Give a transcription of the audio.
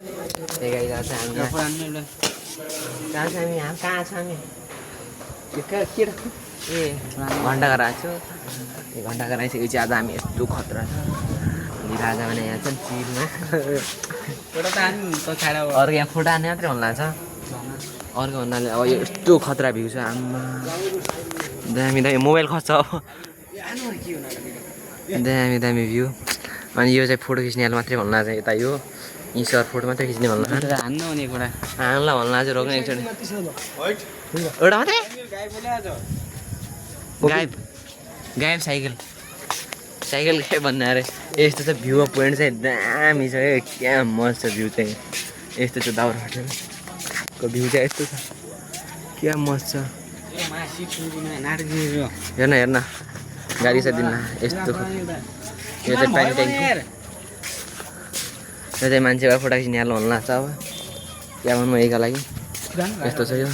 त्यही गाई चाहिँ हामी कहाँ छ हामी कहाँ छ हामी के ए घन्टा घर आएको छु यो घन्टा घर आइसकेपछि आज हामी यस्तो खतरा छ राजा भने यहाँ छ चिरमा अर्को यहाँ फोटो हान्ने मात्रै भन्नु लाग्छ अर्को भन्नाले अब यो यस्तो खतरा भ्यू छ आम्मा दामी दामी मोबाइल खस्छ अब दामी दामी भ्यू अनि यो चाहिँ फोटो खिच्नेहरू मात्रै भन्नु लाग्छ यता यो यी सर फोटो मात्रै खिच्ने भन्नु हान्न भनेको कुरा हान्ला भन्नु लाग्छ रोक्ने एकचोटि एउटा मात्रै गायब गायब साइकल साइकल गायब भन्ने अरे यस्तो छ भ्यू पोइन्ट चाहिँ दामी छ क्या मस्त छ भ्यू चाहिँ यस्तो छ दाउराको भ्यू चाहिँ यस्तो छ क्या मस्त छ हेर्न हेर्न गाडी छ दिन यस्तो यो चाहिँ पानी ट्याङ्की यो चाहिँ मान्छेको फोटो खिच्ने हाल्नु भन्नु लाग्छ अब क्या भन्नु यहीका लागि यस्तो छ यो